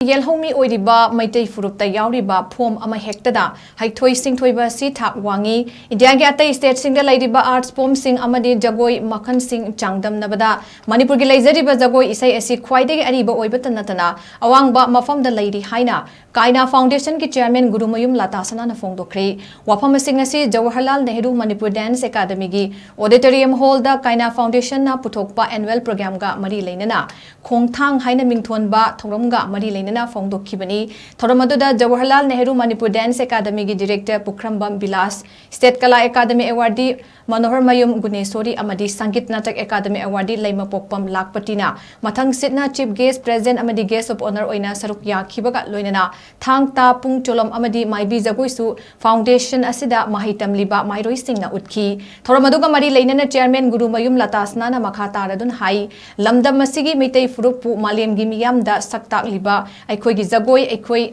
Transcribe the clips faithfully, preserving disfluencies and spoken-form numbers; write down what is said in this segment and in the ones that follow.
ꯌꯦꯜꯍꯧꯃꯤ ꯑꯣꯏꯔꯤꯕ ꯃꯩꯇꯩ ꯐꯨꯔꯨꯞꯇ ꯌꯥꯎꯔꯤꯕ ꯐꯣꯝ ꯑꯃ ꯍꯦꯛꯇꯗ ꯍꯩꯊꯣꯏ ꯁꯤꯡꯊꯣꯏꯕ ꯑꯁꯤ ꯊꯥꯛ ꯋꯥꯡꯉꯤ꯫ ꯏꯟꯗꯤꯌꯥꯒꯤ ꯑꯇꯩ ꯁ꯭ꯇꯦꯠꯁꯤꯡꯗ ꯂꯩꯔꯤꯕ ꯑꯥꯔꯠꯁ ꯐꯣꯝꯁꯤꯡ ꯑꯃꯗꯤ ꯖꯒꯣꯏ ꯃꯈꯜꯁꯤꯡ ꯆꯥꯡꯗꯝꯅꯕꯗ ꯃꯅꯤꯄꯨꯔꯒꯤ ꯂꯩꯖꯔꯤꯕ ꯖꯒꯣꯏ ꯏꯁꯩ ꯑꯁꯤ ꯈ꯭ꯋꯥꯏꯗꯒꯤ ꯑꯔꯤꯕ ꯑꯣꯏꯕꯇ ꯅꯠꯇꯅ ꯑꯋꯥꯡꯕ ꯃꯐꯝꯗ ꯂꯩꯔꯤ ꯍꯥꯏꯅ ꯀꯥꯏꯅꯥ ꯐꯥꯎꯟꯗꯦꯁꯟꯒꯤ ꯆꯦꯌꯔꯃꯦꯟ ꯒꯨꯔꯨꯃꯌꯨꯝ ꯂꯇꯥ ꯁꯅꯥꯅ ꯐꯣꯡꯗꯣꯛꯈ꯭ꯔꯦ꯫ ꯋꯥꯐꯝ ꯑꯁꯤ ꯉꯁꯤ ꯖꯋꯥꯍꯔꯂꯥꯜ ꯅꯦꯍꯔꯨ ꯃꯅꯤꯄꯨꯔ ꯗꯥꯟꯁ ꯑꯦꯀꯥꯗꯃꯤꯒꯤ ꯑꯣꯗꯤꯇꯣꯔꯤꯌꯝ ꯍꯣꯜꯗ ꯀꯥꯏꯅꯥ ꯐꯥꯎꯟꯗꯦꯁꯟꯅ ꯄꯨꯊꯣꯛꯄ ꯑꯦꯅꯨꯋꯦꯜ ꯄ꯭ꯔꯣꯒ꯭ꯔꯥꯝꯒ ꯃꯔꯤ ꯂꯩꯅꯅ ꯈꯣꯡꯊꯥꯡ ꯍꯥꯏꯅ ꯃꯤꯡꯊꯣꯟꯕ ꯊꯧꯔꯝꯒ ꯃꯔꯤ ꯂꯩꯅꯅ ꯐꯣꯡꯗꯣꯛꯈꯤꯕꯅꯤ꯫ ꯊꯧꯔꯝ ꯑꯗꯨꯗ ꯖꯋꯥꯍꯔꯂꯥꯜ ꯅꯦꯍꯔꯨ ꯃꯅꯤꯄꯨꯔ ꯗꯥꯟꯁ ꯑꯦꯀꯥꯗꯃꯤꯒꯤ director Pukhrambam Bilas, state Kala academy awardee Manoharmayum Guneshori ꯑꯃꯗꯤ ꯁꯪꯒꯤꯠ ꯅꯥꯇꯛ ꯑꯦꯀꯥꯗꯃꯤ ꯑꯦꯋꯥꯔꯗꯤ ꯂꯩꯃꯄꯣꯛꯄꯝ ꯂꯥꯛꯄꯇꯤꯅ ꯃꯊꯪ ꯁꯤꯠꯅ ꯆꯤꯐ ꯒꯦꯁ, ꯄ꯭ꯔꯦꯖꯤꯗꯦꯟꯠ ꯑꯃꯗꯤ ꯒꯦꯁ ꯑꯣꯐ ꯑꯣꯅꯔ ꯑꯣꯏꯅ ꯁꯔꯨꯛ ꯌꯥꯈꯤꯕꯒ ꯂꯣꯏꯅꯅ ꯊꯥꯡ ꯇꯥ ꯄꯨꯡ ꯆꯣꯂꯣꯝ ꯑꯃꯗꯤ ꯃꯥꯏꯕꯤ ꯖꯒꯣꯏꯁꯨ ꯐꯥꯎꯟꯗꯦꯁꯟ ꯑꯁꯤꯗ ꯃꯍꯩ ꯇꯝꯂꯤꯕ ꯃꯍꯩꯔꯣꯏꯁꯤꯡꯅ ꯎꯠꯈꯤ꯫ ꯊꯧꯔꯝ ꯑꯗꯨꯒ ꯃꯔꯤ ꯂꯩꯅꯅ ꯆꯦꯌꯔꯃꯦꯟ ꯒꯨꯔꯨꯃꯌꯨꯝ ꯂꯇꯥꯁꯅꯥꯅ ꯃꯈꯥ ꯇꯥꯔꯗꯨꯅ ꯍꯥꯏ, ꯂꯝꯗꯝ ꯑꯁꯤꯒꯤ ꯃꯤꯇꯩ ꯐꯨꯔꯨꯞꯄꯨ ꯃꯥꯂꯦꯝꯒꯤ ꯃꯤꯌꯥꯝꯗ ꯁꯛ ꯇꯥꯛꯂꯤꯕ ꯑꯩꯈꯣꯏꯒꯤ ꯖꯒꯣꯏ, ꯑꯩꯈꯣꯏ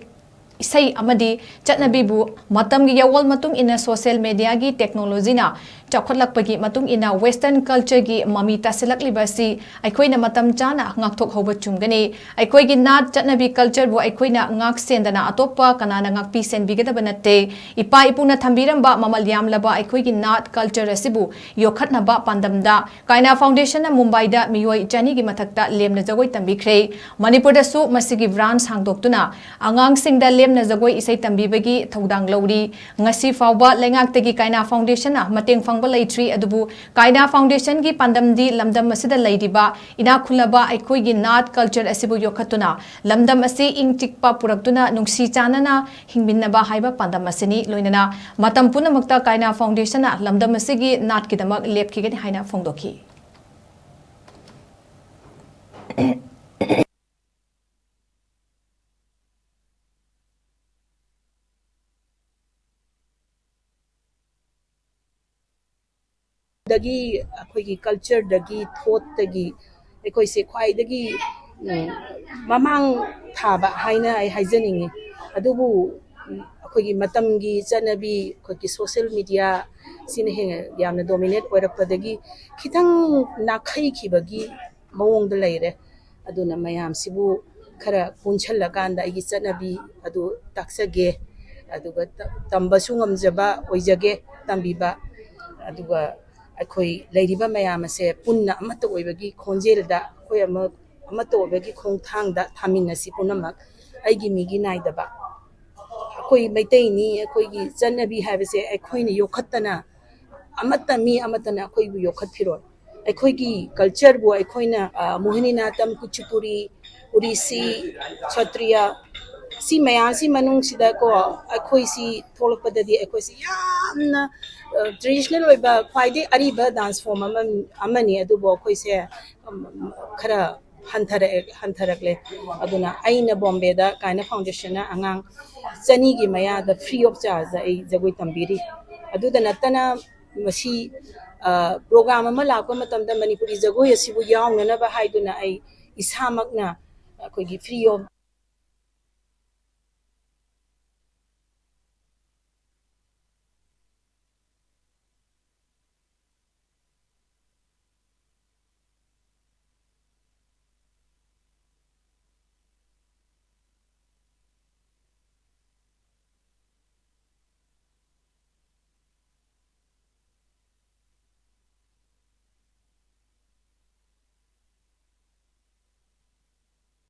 ꯏꯁꯩ ꯑꯃꯗꯤ ꯆꯠꯅꯕꯤꯕꯨ ꯃꯇꯝꯒꯤ ꯌꯥꯋꯣꯜ ꯃꯇꯨꯡ ꯏꯟꯅ ꯁꯣꯁꯤꯌꯦꯜ ꯃꯦꯗꯤꯌꯥꯒꯤ ꯇꯦꯛꯅꯣꯂꯣꯖꯤꯅ ꯆꯥꯎꯈꯠꯂꯛꯄꯒꯤ ꯃꯇꯨꯡ ꯏꯟꯅ ꯋꯦꯁꯇꯔꯟ ꯀꯜꯆꯔꯒꯤ ꯃꯃꯤ ꯇꯥꯁꯤꯜꯂꯛꯂꯤꯕ ꯑꯁꯤ ꯑꯩꯈꯣꯏꯅ ꯃꯇꯝ ꯆꯥꯅ ꯉꯥꯛꯊꯣꯛꯍꯧꯕ ꯆꯨꯝꯒꯅꯤ꯫ ꯑꯩꯈꯣꯏꯒꯤ ꯅꯥꯠ, ꯆꯠꯅꯕꯤ, ꯀꯜꯆꯔꯕꯨ ꯑꯩꯈꯣꯏꯅ ꯉꯥꯛ ꯁꯦꯟꯗꯅ ꯑꯇꯣꯞꯄ ꯀꯅꯥꯅ ꯉꯥꯛꯄꯤ ꯁꯦꯟꯕꯤꯒꯗꯕ ꯅꯠꯇꯦ꯫ ꯏꯄꯥ ꯏꯄꯨꯅ ꯊꯝꯕꯤꯔꯝꯕ ꯃꯃꯜ ꯌꯥꯝꯂꯕ ꯑꯩꯈꯣꯏꯒꯤ ꯅꯥꯠ, ꯀꯜꯆꯔ ꯑꯁꯤꯕꯨ ꯌꯣꯛꯈꯠꯅꯕ ꯄꯥꯟꯗꯝꯗ ꯀꯥꯏꯅꯥ ꯐꯥꯎꯟꯗꯦꯁꯟꯅ ꯃꯨꯝꯕꯥꯏꯗ ꯃꯤꯑꯣꯏ ꯆꯅꯤꯒꯤ ꯃꯊꯛꯇ ꯂꯦꯝꯅ ꯖꯒꯣꯏ ꯇꯝꯕꯤꯈ꯭ꯔꯦ꯫ ꯃꯅꯤꯄꯨꯔꯗꯁꯨ ꯃꯁꯤꯒꯤ ꯕ꯭ꯔꯥꯟꯆ ꯍꯥꯡꯗꯣꯛꯇꯨꯅ ꯑꯉꯥꯡꯁꯤꯡꯗ ꯂꯦꯝꯅ ꯖꯒꯣꯏ ꯏꯁꯩ ꯇꯝꯕꯤꯕꯒꯤ ꯊꯧꯗꯥꯡ ꯂꯧꯔꯤ꯫ ꯉꯁꯤ ꯐꯥꯎꯕ ꯂꯩꯉꯥꯛꯇꯒꯤ ꯀꯥꯏꯅꯥ ꯐꯥꯎꯟꯗꯦꯁꯟꯅ ꯃꯇꯦꯡ ꯐꯪꯕ ꯂꯩꯇ꯭ꯔꯤ, ꯑꯗꯨꯕꯨ ꯀꯥꯏꯅꯥ ꯐꯥꯎꯟꯗꯦꯁꯟꯒꯤ ꯄꯥꯟꯗꯝꯗꯤ ꯂꯝꯗꯝ ꯑꯁꯤꯗ ꯂꯩꯔꯤꯕ ꯏꯅꯥꯛ ꯈꯨꯜꯂꯕ ꯑꯩꯈꯣꯏꯒꯤ ꯅꯥꯠ, ꯀꯜꯆꯔ ꯑꯁꯤꯕꯨ ꯌꯣꯛꯈꯠꯇꯨꯅ ꯂꯝꯗꯝ ꯑꯁꯤ ꯏꯪ ꯆꯤꯛꯄ ꯄꯨꯔꯛꯇꯨꯅ ꯅꯨꯡꯁꯤ ꯆꯥꯟꯅꯅ ꯍꯤꯡꯃꯤꯟꯅꯕ ꯍꯥꯏꯕ ꯄꯥꯟꯗꯝ ꯑꯁꯤꯅꯤ꯫ ꯂꯣꯏꯅꯅ ꯃꯇꯝ ꯄꯨꯝꯅꯃꯛꯇ ꯀꯥꯏꯅꯥ ꯐꯥꯎꯟꯗꯦꯁꯟꯅ ꯂꯝꯗꯝ ꯑꯁꯤꯒꯤ ꯅꯥꯠꯀꯤꯗꯃꯛ ꯂꯦꯞꯈꯤꯒꯅꯤ ꯍꯥꯏꯅ ꯐꯣꯡꯗꯣꯛꯈꯤ꯫ ꯗꯒꯤ ꯑꯩꯈꯣꯏꯒꯤ ꯀꯜꯆꯔꯗꯒꯤ, ꯊꯣꯠꯇꯒꯤ ꯑꯩꯈꯣꯏꯁꯦ ꯈ꯭ꯋꯥꯏꯗꯒꯤ, ꯎꯝ, ꯃꯃꯥꯡ ꯊꯥꯕ ꯍꯥꯏꯅ ꯑꯩ ꯍꯥꯏꯖꯅꯤꯡꯉꯤ꯫ ꯑꯗꯨꯕꯨ, ꯎꯝ, ꯑꯩꯈꯣꯏꯒꯤ ꯃꯇꯝꯒꯤ ꯆꯠꯅꯕꯤ, ꯑꯩꯈꯣꯏꯒꯤ ꯁꯣꯁꯤꯌꯦꯜ ꯃꯦꯗꯤꯌꯥ ꯁꯤꯅ ꯍꯦꯟꯅ ꯌꯥꯝꯅ ꯗꯣꯃꯤꯅꯦꯠ ꯑꯣꯏꯔꯛꯄꯗꯒꯤ ꯈꯤꯇꯪ ꯅꯥꯈꯩꯈꯤꯕꯒꯤ ꯃꯑꯣꯡꯗ ꯂꯩꯔꯦ꯫ ꯑꯗꯨꯅ ꯃꯌꯥꯝꯁꯤꯕꯨ ꯈꯔ ꯄꯨꯟꯁꯤꯜꯂꯀꯥꯟꯗ ꯑꯩꯒꯤ ꯆꯠꯅꯕꯤ ꯑꯗꯨ ꯇꯥꯛꯆꯒꯦ꯫ ꯑꯗꯨꯒ ꯇꯝꯕꯁꯨ ꯉꯝꯖꯕ ꯑꯣꯏꯖꯒꯦ ꯇꯝꯕꯤꯕ꯫ ꯑꯗꯨꯒ ꯑꯩꯈꯣꯏ ꯂꯩꯔꯤꯕ ꯃꯌꯥꯝ ꯑꯁꯦ ꯄꯨꯟꯅ ꯑꯃꯠꯇ ꯑꯣꯏꯕꯒꯤ ꯈꯣꯟꯖꯦꯜꯗ ꯑꯩꯈꯣꯏ ꯑꯃ ꯑꯃꯠꯇ ꯑꯣꯏꯕꯒꯤ ꯈꯣꯡꯊꯥꯡꯗ ꯊꯥꯃꯤꯟꯅꯁꯤ ꯄꯨꯝꯅꯃꯛ꯫ ꯑꯩꯒꯤ ꯃꯤꯒꯤ ꯅꯥꯏꯗꯕ꯫ ꯑꯩꯈꯣꯏ ꯃꯩꯇꯩꯅꯤ, ꯑꯩꯈꯣꯏꯒꯤ ꯆꯠꯅꯕꯤ ꯍꯥꯏꯕꯁꯦ ꯑꯩꯈꯣꯏꯅ ꯌꯣꯛꯈꯠꯇꯅ ꯑꯃꯠꯇ ꯃꯤ ꯑꯃꯠꯇꯅ ꯑꯩꯈꯣꯏꯕꯨ ꯌꯣꯛꯈꯠꯄꯤꯔꯣꯏ꯫ ꯑꯩꯈꯣꯏꯒꯤ ꯀꯜꯆꯔꯕꯨ ꯑꯩꯈꯣꯏꯅ ꯃꯣꯍꯤꯅꯤ ꯅꯥꯇꯝ, ꯀꯨꯆꯤꯄꯨꯔꯤ, ꯎꯔꯤꯁꯤ, ꯁꯇ꯭ꯔꯤꯌꯥ, ꯁꯤ ꯃꯌꯥꯝꯁꯤ ꯃꯅꯨꯡꯁꯤꯗꯀꯣ ꯑꯩꯈꯣꯏꯁꯤ ꯊꯣꯛꯂꯛꯄꯗꯗꯤ ꯑꯩꯈꯣꯏꯁꯤ ꯌꯥꯝꯅ ꯇ꯭ꯔꯦꯗꯤꯁꯅꯦꯜ ꯑꯣꯏꯕ ꯈ꯭ꯋꯥꯏꯗꯒꯤ ꯑꯔꯤꯕ ꯗꯥꯟꯁ ꯐꯣꯝ ꯑꯃ ꯑꯃꯅꯤ꯫ ꯑꯗꯨꯕꯨ ꯑꯩꯈꯣꯏꯁꯦ ꯈꯔ ꯍꯟꯊꯔꯛꯑꯦ ꯍꯟꯊꯔꯛꯂꯦ꯫ ꯑꯗꯨꯅ ꯑꯩꯅ ꯕꯣꯝꯕꯦꯗ ꯀꯥꯏꯅ ꯐꯥꯎꯟꯗꯦꯁꯟꯅ ꯑꯉꯥꯡ ꯆꯅꯤꯒꯤ ꯃꯌꯥꯗ ꯐ꯭ꯔꯤ ꯑꯣꯐ ꯆꯥꯔꯖꯇ ꯑꯩ ꯖꯒꯣꯏ ꯇꯝꯕꯤꯔꯤ꯫ ꯑꯗꯨꯗ ꯅꯠꯇꯅ ꯃꯁꯤ ꯄ꯭ꯔꯣꯒ꯭ꯔꯥꯝ ꯑꯃ ꯂꯥꯛꯄ ꯃꯇꯝꯗ ꯃꯅꯤꯄꯨꯔꯤ ꯖꯒꯣꯏ ꯑꯁꯤꯕꯨ ꯌꯥꯎꯅꯅꯕ ꯍꯥꯏꯗꯨꯅ ꯑꯩ ꯏꯁꯥꯃꯛꯅ ꯑꯩꯈꯣꯏꯒꯤ ꯐ꯭ꯔꯤ ꯑꯣꯐ